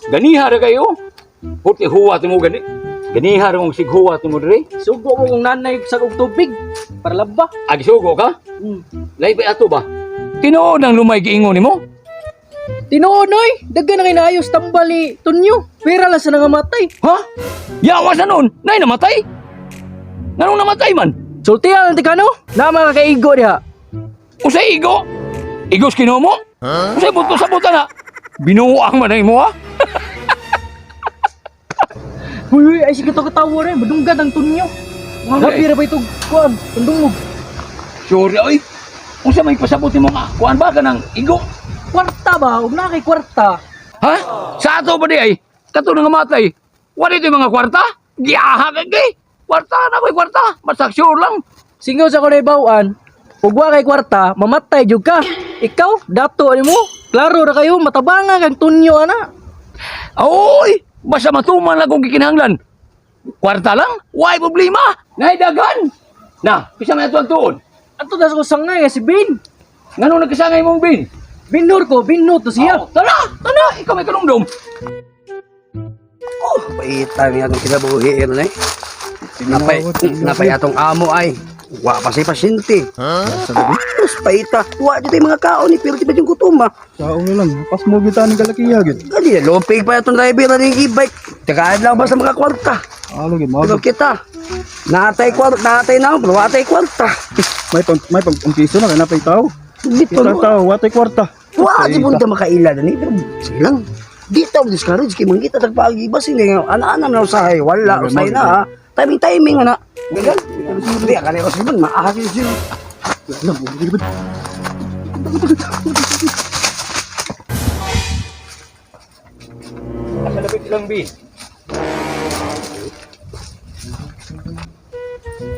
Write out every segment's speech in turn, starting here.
Ganiha ra kayo. Puti huwat mo gani. Ganiha ra mong sighuwat mo diri. Sugo mo kong nanay sa og tubig. Para laba. Agi sugo ka? Lahi pa ato ba? Tinuod ang lumay giingon nimo? Tinuod oy, daghan na kay naayos tambal ni Tunyo. Pera lang sa nangamatay. Ha? Yawa sa nun, nay namatay. Nganong namatay man? Sultihan lang ti kano? Na mga kaigo diha. Usay igo? Igos kinomo? Usay buto sa buta na? Binuang man ang imo ha? Huy, huy, ay sige to katawa rin. Badunggan ang Tunyo. Okay. Labi ra ba itong kuan? Tundungog. Sure oy. Unsa may pasabot nimo nga? Kuan ba ka ng igo? Kwarta ba? Ug na kay kwarta. Ha? Sa ato ba di ay? Kato nga matay. Wala ito mga kwarta? Giyaha ka kay. Kwarta na ko'y kwarta. Basta sure lang. Singaw sa kunay bawaan. Ug wa kay kwarta, mamatay jud ka. Ikaw, dato nimo. Klaro ra kayo, matabanga kang Tunyo ana. Oy! Basta matuman lang kung gikinahanglan. Kwarta lang? Why problema? Naidagan! Na, pisa man ato ang tuon. Ato das ko sangay nga si Bin. Nganong nagkasangay mong bin? Binur ko, binno to siya. Oh, tara! Tara! Ikaw may kanumdum. Oh, paita niya atong kinabuhi ano eh. Napay, napay atong amo ay. Wa pa si pasyente. Terus paita. Wa dito yung mga kaon ni pero di ba yung gutom ah. Sao na lang, pas mo kita ni kalakiya gid. Dali na lupig pa atong driver na yung e-bike. Tagaan lang ba sa mga kwarta. Alo gid mo. Pero kita. Natay kwarta, natay na, pero watay kwarta. May pang ang piso na kay napay tao. Dito Kita no. tao, watay kwarta. Wa di mo makaila na ni pero sige lang. Dito ang discourage kay mangita tagpaagi ba sila ana-ana na usahay wala usahay na ha. Timing timing ana. Ganyan. Di akala ko siban maahas yun sila. Asa labit ilang bin?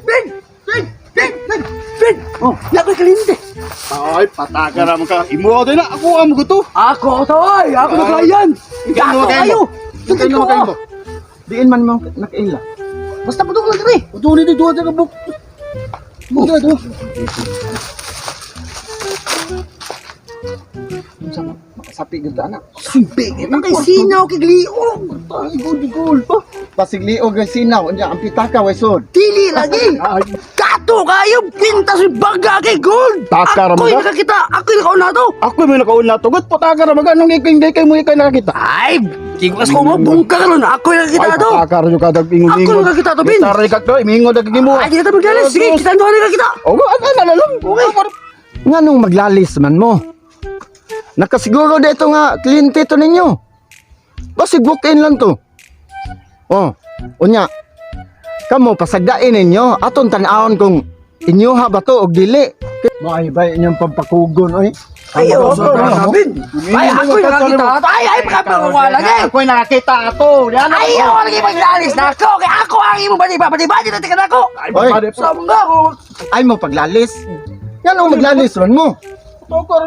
Ben! Ben! Ben! Ben! Ben! Oh, nakoy kalinde. Ay, pataka ra man ka. Imo din na ako amo ko to. Ako to ay, ako na kayan. Ikaw Ako kayo. Ikaw naman kayo. Diin man mo nakaila. Basta putok lang diri. Uto ni duha ka buk. Duha duha. Unsa man makasapi gyud ta anak. Simpi, man kay sinaw kay gliog. Ay, good goal pa. Pasigliog ang sinaw unya ang pitaka way sod. Dili lagi. Kato kayo pintas yung baga kay gold. Taka ra Ako'y man ka. nakakita, ako'y nakauna to. Ako may nakauna to. Good pataka ra maga nung ikaw hindi kay mo ikaw nakakita. Ay, kiguas ko mo, bungka ka ron. Ako'y nakakita Ay, to. pataka ra yung kadag ingon-ingon. Ako nakakita to, Bin. Taray ka to, imingon na kagimo. Ay, di na tayo maglalis. Sige, kita doon na kita. Oh, ano na lang. Okay. Nganong maglalis man mo? Nakasiguro dito nga kliyente to ninyo. Basig walk-in lang to. Oh, unya. Kamo pasagdain ninyo aton tan-awon kung inyoha ba to og dili. Maay ba inyong pampakugon oy? Ay, oh, Bin. Ay, ako'y nakakita. Ay, ay, makapangwala lagi. Ako'y nakakita ato. Yan Ay, ako lagi maglalis na ako. Kaya ako ang imong bati, bati, bati, na tika na ako. Oy, Sa mga ako. ay mo paglalis. Nganong maglalis man mo?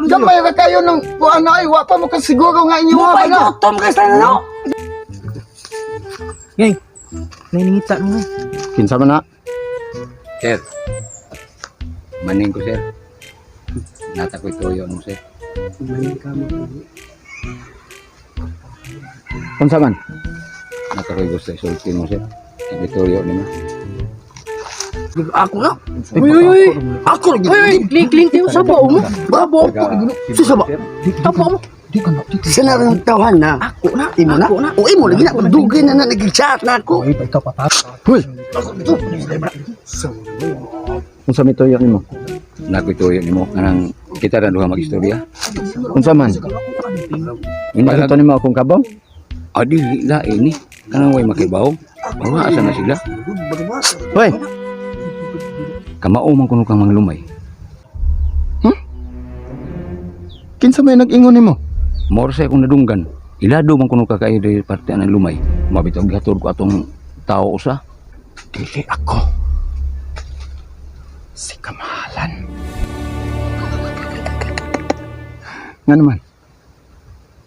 Gamay ra kayo ng kuan ay wa pa mo kasiguro nga inyoha ba Mupay na. gutom kayo sa ano. Ngay. Nainingita mo. Kinsa man na? Sir. Maning ko, sir. Nata ko'y tuyo mo, sir. Unsa man? Nata ko'y gusto isulti mo, sir. Nata tuyo nimo. Ako na. Uy, uy, uy. Ako lagi. Uy, uy, clean, clean tayo sa bao mo. Babo. Susa ba? Tabo mo. Sa na rin tawahan na. Ako na. Imo na. O imo lagi na. Dugay na na nag-chat na ako. Huy. Unsa may tuyo nimo? Nata ko'y tuyo nimo. Kanang kita ra duha magistorya. Unsa man? Hindi Pakita nimo akong kabaw? Ah, dili lain ni. Kanang way makibaw. Bawa asa na sila. Hoy, Kamao man kuno kang manglumay. Kinsa may nag-ingon nimo? Moro sa akong nadunggan. Ilado man kuno ka kay diri parte ang lumay. Mabitaw gihatod ko atong tao usa. Dili ako. Si Kamahalan. Nga naman.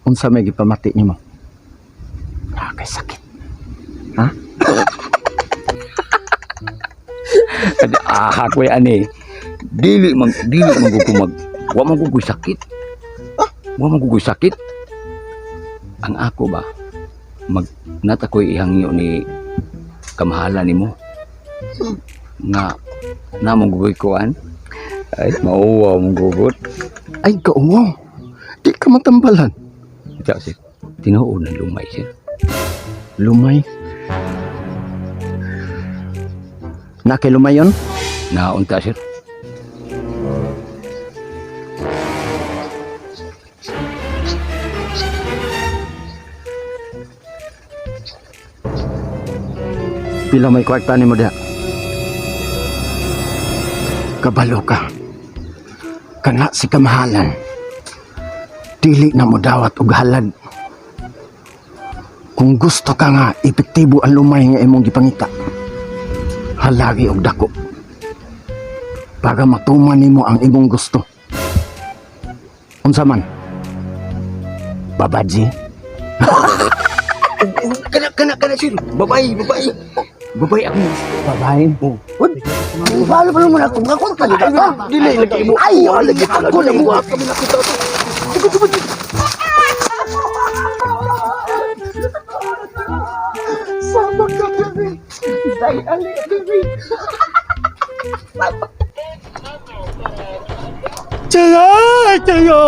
Unsa may gipamati nimo? Ah, kay sakit. Ha? Kada aha ko ani. Dili man ko mag wa man ko sakit. Wa man ko sakit. Ang ako ba? Mag natakoy ihangyo ni kamahala nimo. Nga namong gugoy kuan. Ay, mauwaw mong gugot. Ay, kauwaw. Di ka matambalan. Ito, sir. Tinuod ng lumay, sir. Lumay. Na kay lumay yun? Naunta, sir. Pila may kwarta nimo diha? Kabalo ka. Kana si kamahalan. Dili na mo dawat og halad. Kung gusto ka nga epektibo ang lumay nga imong gipangita. Halagi og dako. Para matuman nimo ang imong gusto. Unsa man? Babaji? Kana kana kana sir. Babae, babae. Babae ako. Babae? Balo pa naman ako, mga kwarta di ba? Dili lagi mo. Ay, lagi ako lang mo. Sama ka diri. Dai ali diri. Chayo! Chayo!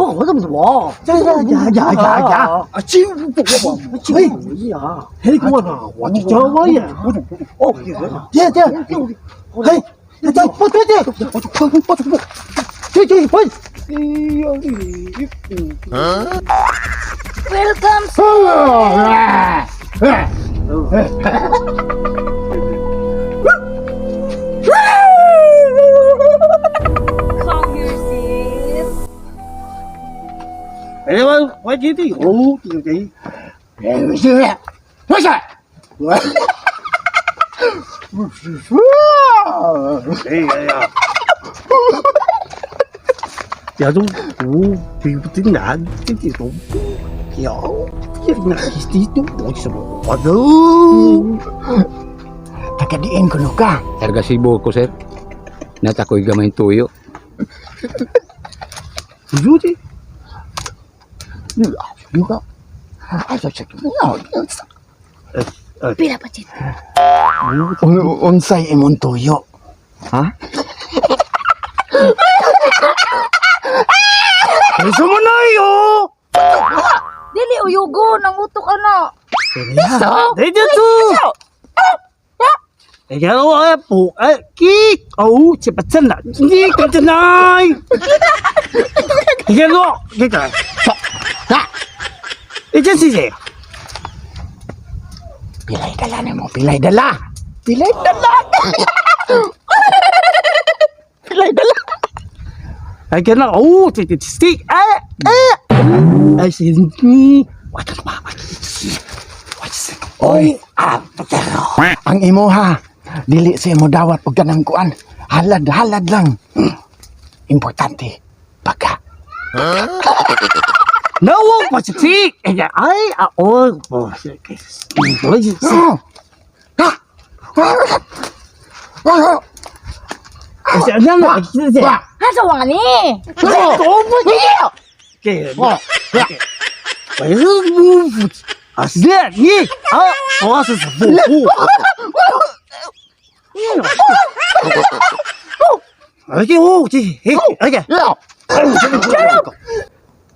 Welcome, sir. Come here, sis. Tagadiin ko no ka. Targa Cebu ko, sir. Natakoy gamay tuyo. Pila pa, Chit. Unsay imong tuyo? Ha? Dili, uyugo. Nangutok ka na. Pilay dala nimo, pilay dala. Pilay dala. Pilay dala. Oy, ang imo ha. Dili siya mo dawat og ganang kuan. Halad-halad lang. Importante, pagka. No, pasiksi. Ay, oh. Asa wa ni?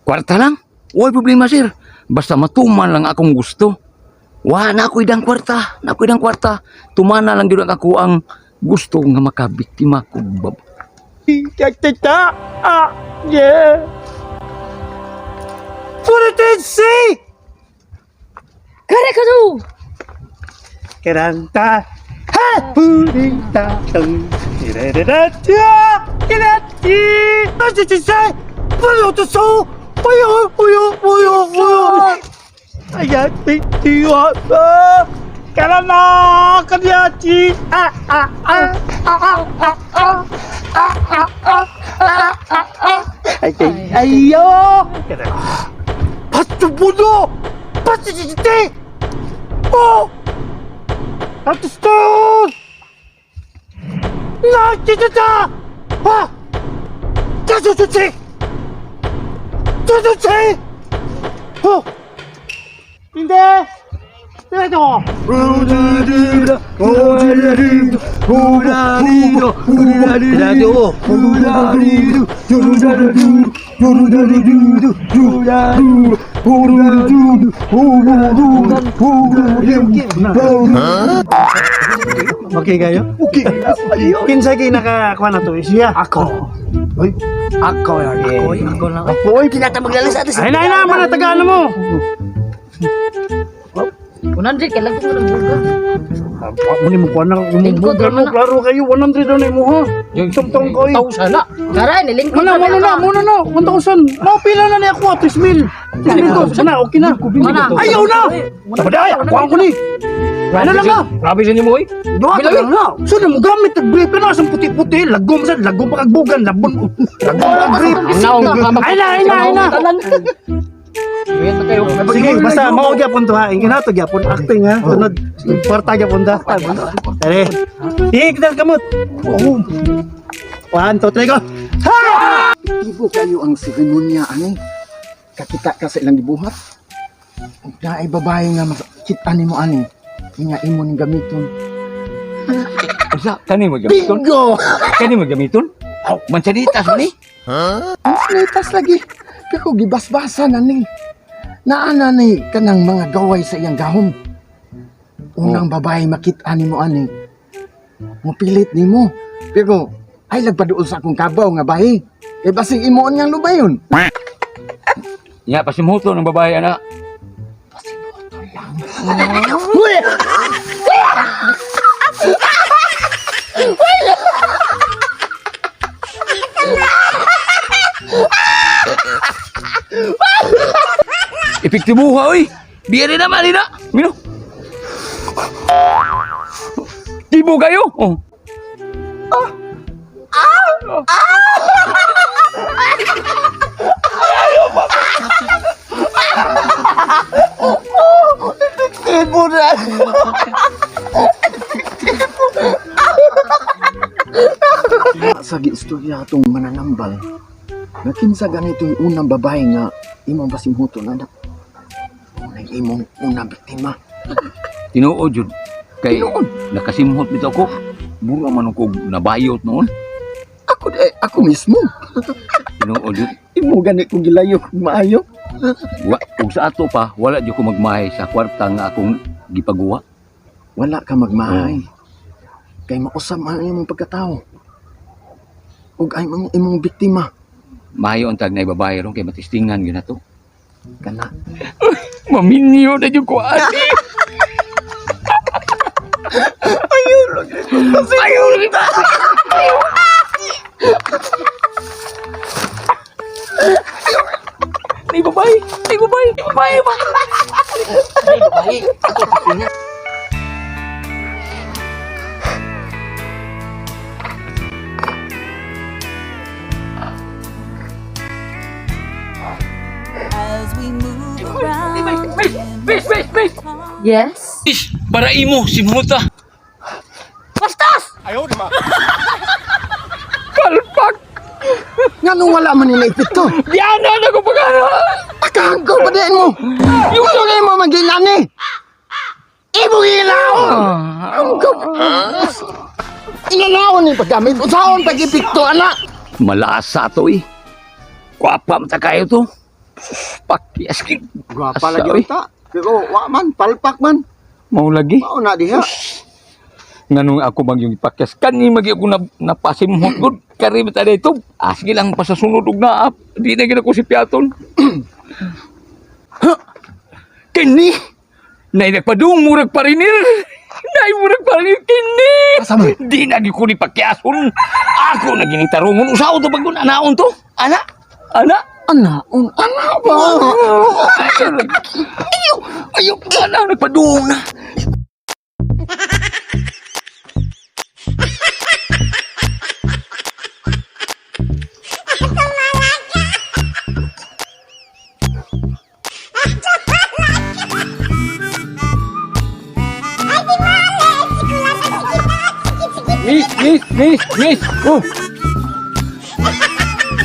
Kwarta lang? Huwag problema, sir. Basta matuman lang akong gusto. Wa na ako idang kwarta. Na ako idang kwarta. Tumana lang gyud ang ako ang gusto nga makabiktima ko. Kare ka do. Okay kayo? Okay. Kinsa kay nakakuha na to? Siya. Ako. Uy. Ako lagi. Ako, ako lang. Ako. Kinata maglalas ato. Ay na, ay na, mana tagaan mo. 100 kay lang ko ng buga. Mo ni mo kuha na Lingkod mo naman na. klaro kayo 100 na imo ha. Samtong ko. Tausan na. Karay nilingkod Mana na mana na, muna na, 1,000. Mao pila na ni ako 3,000. 3,000 to. Sana okay na. Mana. Ayaw na. Tabaday, ako ako ni. Ano lang ah? Grabe sa nimo oy. Duha ka lang na. So na mo gamit tag brief na sa puti-puti, lagom sa lagom pa kagbugan, labon. Lagom pa brief. Ay na, ay na, ay na. Sige, basta mao gyapon to ha. Ingin nato gyapon acting ha. Sunod kwarta gyapon ta. Dali. Sige, kita kamot. One, two, three, go. Ibo kayo ang seremonya ani. Kakita ka sa ilang gibuhat. Ug naay babae nga makita nimo ani. Nga imo ning gamiton. Unsa kani mo gamiton? Bingo! Kani mo gamiton? Aw, mansanitas ni. Mas lagi. Pero gibasbasan na ni. Naana ni kanang mga gaway sa iyang gahom. Unang babae makita nimo ani. Mopilit nimo. Pero ay lagpaduol sa akong kabaw nga bahi. Kay basig imoon nga lubayon. Nya pasimhuto ng babae ana. Epektibo ha oy. Biyari na man na. Mino. Tibo kayo. Oh. Sa giistorya atong mananambal, na kinsa ganito yung unang babae nga imong basimhuto na anak. Unang imong unang biktima. Tinuod jud. Kay Tinuod. nakasimhot bitaw ko. Bura man ko nabayot noon. Ako eh, ako mismo. Tinuod jud. Imo gani kong gilayo kung maayo. Wa, ug sa ato pa wala jud ko magmahay sa kwarta nga akong gipaguwa. Wala ka magmahay. Kay mausab man ang imong pagkatao. Ug ay imong, imong biktima. Maayo ang tag na babae ron kay matistingan gyud nato. Kana. Maminyo na jud ko ani. Ayun. Ayun. Ay, babae! Ay, babae! Ay, babae! Yes. Is, para imo, si Muta. Bastos! Kalpak! Nganong wala man nila epekto? Diana na ko pagana! Akangko pa din mo. Yung ano mo maginani? Imo ginaon. Angko. Inanaon ni paggamit. Usaon pag-epekto ana? Malasa to eh. Kwapa man ta kayo to. Pakyas ki. Gwapa Asa, lagi oy. unta. Pero wa man palpak man. Mao lagi. Mao na diha. Nganong ako bang yung ipakyas kani magi ako na napasimhot gud kari ta dito. Ah, sige lang pasasunod og naa. Di na gid ako si Piaton. Ha? Kini Nay nagpadung murag parinir. Nay murag parinir kini. Asa man? Di na gyud ko ni pakyason. Ako na ginitarungon usaw to pag anaon to. Ana. Ana. Anaon ana ba? Ayo, ayo, ana nagpadung na. Miss, miss, miss, miss. Oh.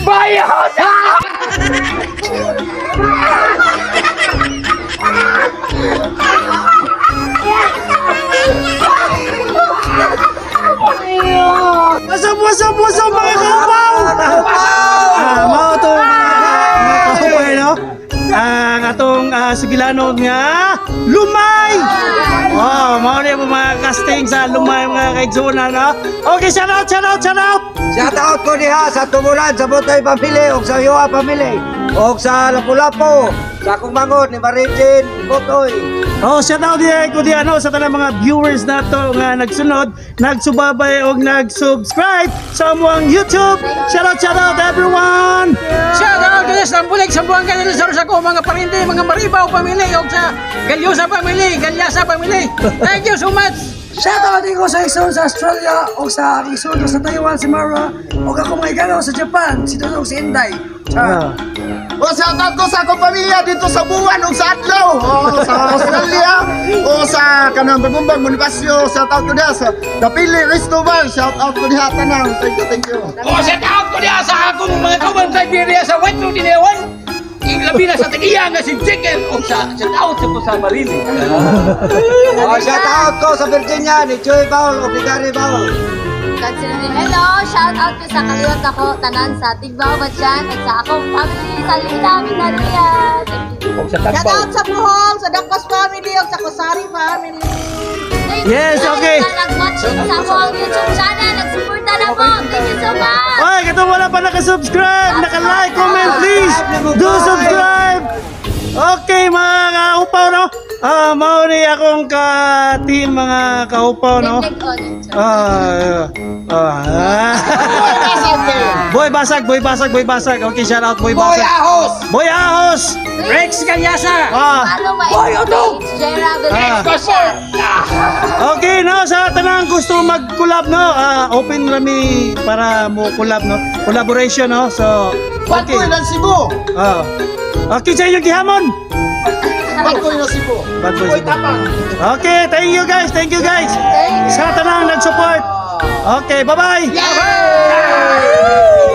Bayot! What's up, what's up, what's up mga kaupaw? Mao to mga kaupaw, no? Ang atong sugilano nga Lumay! Wow, mao ni ang mga casting sa Lumay mga kaigsuonan, no? Okay, shout out, shout out, shout out! Shout out ko diha sa Tumuran, sa Butoy Family, ug sa Hiwa Family, ug sa Lapu-Lapu, sa akong mangon ni Marijin Butoy. Oh, shout out diha ko diha no sa tanang mga viewers nato nga nagsunod, nagsubabay og nag-subscribe sa among YouTube. Shout out everyone! Shout out to sa Bulig, sa Buanga del Sur, sa ko mga parente, mga Maribaw family, og sa Galyosa family, Galyasa family. Thank you so much. Shout out ko sa Ixon sa Australia ug sa Ixon sa Taiwan si Mara ug ako mga igano sa Japan si Dudong si Inday. Ah. O shout out ko sa akong pamilya dito sa Buwan ug sa Adlaw. O sa Australia o sa kanang Bagumbang Bonifacio. Shout out ko diha sa Kapili Cristobal. Shout out ko diha tanan. Thank you, thank you. O, shout out ko diha sa akong mga kauban sa Iberia sa Wetro Dinewan. Labi na sa tigiya nga si Jekyll o sa shout out sa ko sa Marili. Oh, shout out ko sa Virginia ni Joy Paul ug ni Gary Paul. Hello, shout out ko sa kaliwat ako, tanan sa Tigbao Batyan, at sa akong family sa Lita, Mindanao. Thank you. O sa Shout Tagbaw. out sa Buhol, sa Dacos family, o sa Kusari family. Thank Yes, you okay. Sa nag-watch sa akong YouTube channel, nagsuporta na po. Thank you so much. Oy, katong wala pa naka-subscribe, naka-like, comment, please. Do subscribe. Okay, mga kaupaw, no? Mao ni akong ka-team mga kaupaw, no? Leg on. Ah. Boy basag, boy basag, boy basag. Okay, shout out boy basag. Boy ahos. Boy ahos. Rex Galyasa. Follow my page, Jera Valencia. Okay, no, sa tanang gusto mag-collab, no? Open rami para mo collab, no? Collaboration, no? So, Bad okay. boy ng Cebu. Okay, sa inyong gihamon. Bad boy ng Cebu. Bad boy Cebu. Okay, thank you guys, thank you guys. Sa tanang nag-support. Okay, bye-bye. Yeah!